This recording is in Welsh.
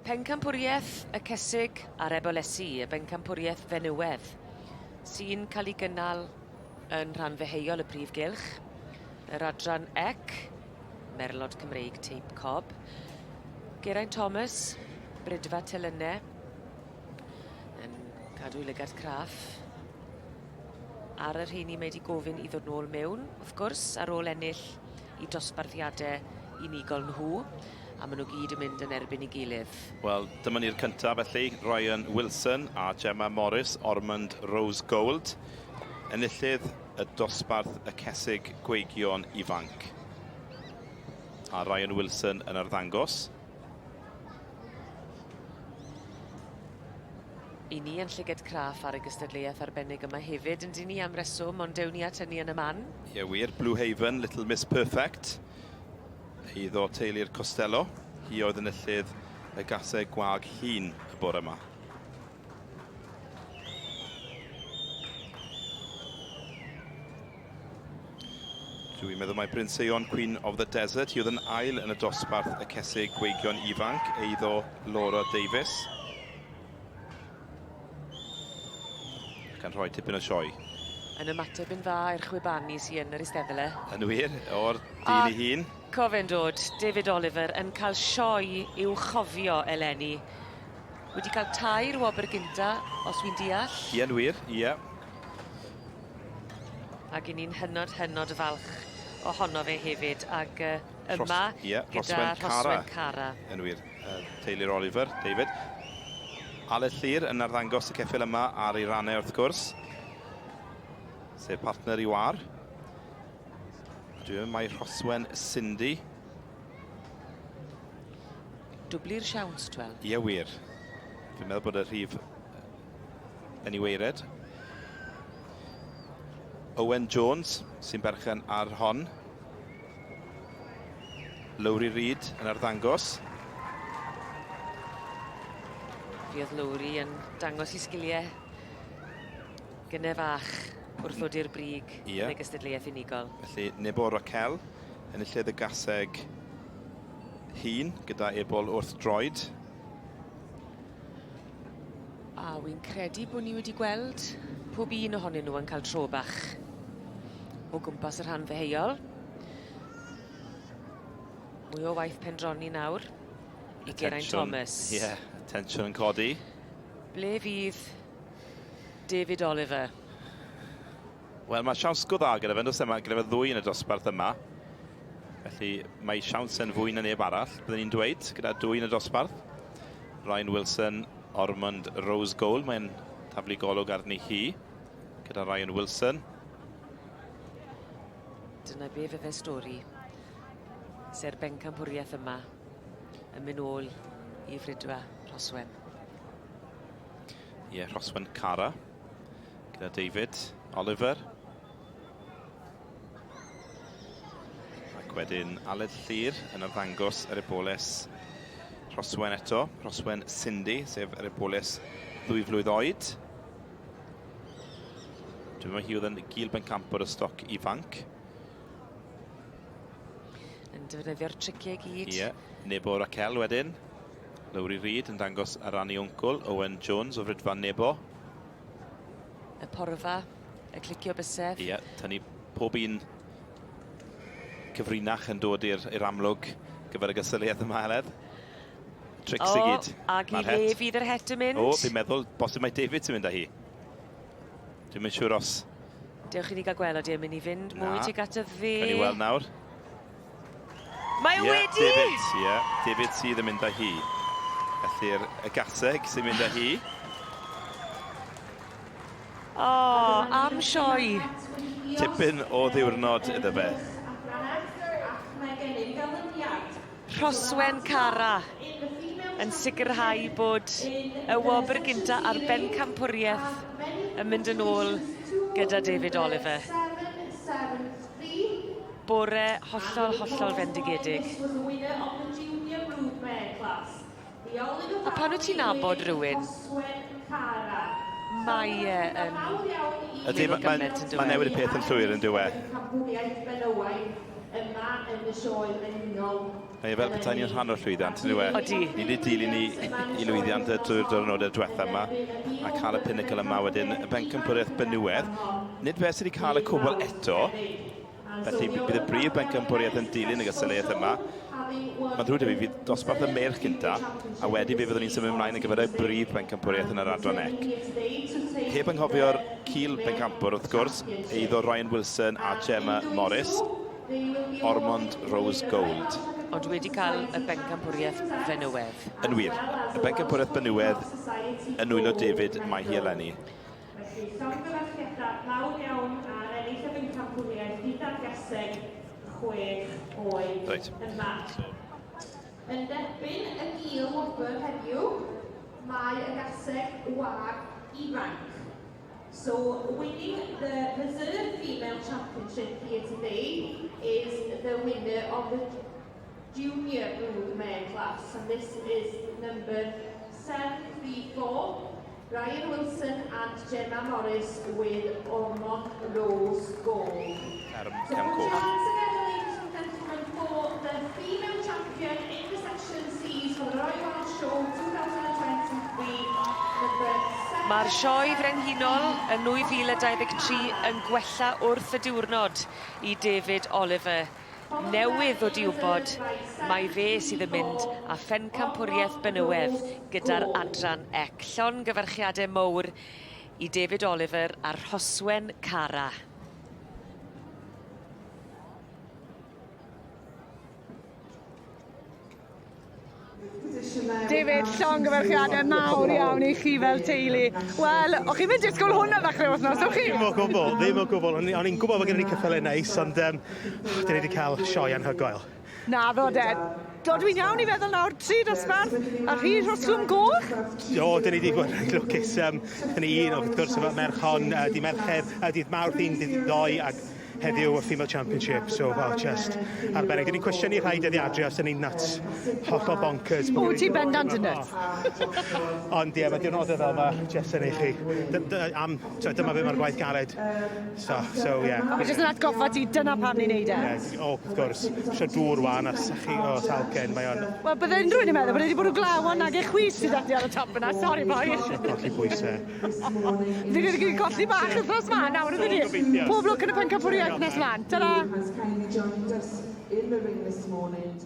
Pencampwriaeth y Cesig a'r Ebolesi, y bencampwriaeth fenywedd, sy'n cael ei gynnal yn rhan ddeheuol y prif gylch, yr adran ec, Merlod Cymreig Teip Cob, Geraint Thomas, Brydfa Telynne, yn cadw ei lygad craff ar y rheini mae wedi gofyn i ddod nôl mewn, wrth gwrs, ar ôl ennill i dosbarthiadau unigol nhw, a maen nhw gyd yn mynd yn erbyn ei gilydd. Wel, dyma ni'r cyntaf felly, Ryan Wilson a Gemma Morris, Ormond Rose Gold, enillydd y dosbarth y cesig gweigion ifanc. A Ryan Wilson yn arddangos. I ni yn llyged craff ar y gystadleuaeth arbennig yma hefyd, yn dyn ni am reswm, ond dewn ni at hynny yn y man. Ie wir, Blue Haven, Little Miss Perfect, eiddo teulu'r Costello. Hi oedd enillydd y gaseg gwag hun y bore yma. Dwi'n meddwl mai Bryn Seion, Queen of the Desert, hi oedd yn ail yn y dosbarth y cesig gweigion ifanc, eiddo Laura Davies. Ac yn rhoi tipyn o sioe. Yn ymateb yn dda i'r chwibanu sy yn yr eisteddle. Yn wir, o'r dyn ei hun. Cofe'n dod, David Oliver yn cael sioe i'w chofio eleni. Wedi cael tair wobr gynta, os wi'n deall. Ie'n wir, ie. Ac 'yn ni'n hynod, hynod falch ohono fe hefyd ag yy yma Rhos, ie, gyda Rhoswen Cara. Rhoswen Cara. Yn wir, uh, teulu'r Oliver, David. Aled Llyr yn arddangos y ceffyl yma ar ei rannau wrth gwrs. Sef partner i war. Dwi'n meddwl mai Rhoswen Cindy. Dwbli'r siawns, twel. Ie, wir. Dwi'n meddwl bod y rhif yn ei weired. Owen Jones sy'n berchen ar hon. Lowri Reid yn arddangos. Fuodd Lowri yn dangos i sgiliau gynne fach wrth ddod i'r brig yeah. yn y gystadleuaeth unigol. Felly Nebo Raquel enillydd y gaseg hun gyda ebol wrth droed. A wi'n credu bod ni wedi gweld pob un ohonyn nhw yn cael tro bach o gwmpas y rhan ddeheuol. Mwy o waith pendroni nawr i Geraint Thomas. Ie, yeah, tensiwn yn codi. Ble fydd David Oliver? Wel, mae siawns go dda gyda fe, yndos e? Mae gyda fe ddwy yn y dosbarth yma. Felly mae siawns yn fwy na neb arall, byddwn ni'n dweud, gyda dwy yn y dosbarth. Ryan Wilson, Ormond Rose Gold, mae'n taflu golwg arni hi, gyda Ryan Wilson. Dyna be fydde stori se'r bencampwriaeth yma yn mynd ôl i Fridwa Rhoswen. Ie, yeah, Rhoswen Cara gyda David Oliver. Ac wedyn Aled Llyr yn arddangos yr eboles Rhoswen eto, Rhoswen Cindy, sef yr eboles ddwy flwydd oed. Dwi'n meddwl hi oedd yn gil bencampwr y stoc ifanc. Yn defnyddio'r triciau gyd. Ie, yeah. Nebo Raquel wedyn. Lowri Reid yn dangos ar ran ei wncwl, Owen Jones o Fridfan Nebo. Y porfa, y clicio bysedd. Ie, yeah, tynnu pob un cyfrinach yn dod i'r amlwg gyfer y gystadleuaeth yma, Heledd. Tricks i gyd. Ac i le fydd yr het yn mynd? O, fi'n meddwl, bosib mai David sy'n mynd â hi. Dwi'm yn siŵr os... Dewch i ni gael gweld odi e'n mynd i fynd mwy tuag at y dde. Gawn ni weld nawr. Mae yeah, wedi! David, ie. Yeah, David sydd yn mynd â hi. Felly'r y gaseg sy'n mynd â hi. O, oh, am sioe. Tipyn o ddiwrnod iddo fe. Rhoswen Cara yn sicrhau bod y wobr gynta ar bencampwriaeth yn mynd yn ôl gyda David Oliver. Bore hollol, hollol fendigedig. A pan wyt ti'n nabod rhywun, mae e yn Ydy, meddwl mae'n gymaint yn ma dyw e? newid y peth yn llwyr yn dyw e? Mae e fel petai ni'n rhan o'r llwyddiant, yn yw e? Odi. Ni wedi dilyn i, i lwyddiant y drwy'r diwrnodau diwetha yma a cael y pinnacle yma wedyn, y bencampwriaeth benywedd. Nid fe sydd wedi cael y cwbl eto, felly bydd y brif bencampwriaeth yn dilyn y gystadleuaeth yma. Mae'n ddrwg 'da fi, fydd dosbarth y meirch gynta, a wedyn fe fyddwn ni'n symud ymlaen ar gyfer y brif bencampwriaeth yn yr adran ec. Heb anghofio'r cil bencampwr wrth gwrs, eiddo Ryan Wilson a Gemma Morris, Ormond Rose Gold. Ond wedi cael y bencampwriaeth fenywedd. Yn wir, y bencampwriaeth benywedd yn nwylo David mae hi eleni. Felly, llongyfarchiadau mawr iawn ar ennill y bencampwriaeth gyda'r gaseg chwech oed Reit. yma. Yn derbyn y gil wobr heddiw, mae y gaseg wag ifanc. So, winning the Reserve Female Championship Here today is the winner of the junior brood mare class, and this is number 734, Ryan Wilson and Gemma Morris with Ormond Rose Gold. Erm So Cefn put your Coch. hands together, ladies and gentlemen, for the female champion in the section C's for the Royal Welsh Show 2023, number Mae'r sioe frenhinol yn 2023 yn gwella wrth y diwrnod i David Oliver. Newydd ddod i wybod mai fe sydd yn mynd â phencampwriaeth benywedd gyda'r adran ec. Llongyfarchiadau mowr i David Oliver a Rhoswen Cara. David, llongyfarchiadau mawr iawn i chi fel teulu. Wel, o'ch chi'n mynd disgwyl hwnna ddechrau wythnos, o'ch chi? Ddim o gwbl, ddim o gwbl. O'n i'n gwybod bod gennym ni ceffylau neis, ond dyn ni wedi cael sioe anhygoel. Naddo de. Do, dwi'n iawn i feddwl nawr, tri dosbarth, a rhi Rhosglwm Goch? O, dyn ni wedi bod yn lwcus. Dyn ni un, wrth gwrs, efo merch hon, dydd Mercher, dydd Mawrth, un dydd ddoe, ac heddiw y Female Championship, so, well, just arbennig. Dyn ni'n cwestiynu rhai dyddiadau os dyn ni'n nuts, hollol bonkers. O, ti bendant yn nuts. Ond ie, mae diwrnodau fel yma, jyst yn ei chi. Am, so, dyma fe mae'r gwaith galed. So yeah. A mae jyst yn atgoffa ti, dyna pam ni'n neud e. Yeah, o, wrth gwrs. Sio dŵr wan a sychu o talcen, mae o'n Wel, bydde unrhyw un yn meddwl bod e wedi bod o glaw ond nag e chwys sydd ati ar y top yna. Sorry, boi. colli pwysau. Fi wedi colli bach wythnos ma nawr, ydyn ni? Gobeithio. Pob lwc yn y pencampwriaeth nes mlaen. Ta-ra! has kindly joined us in the ring this morning.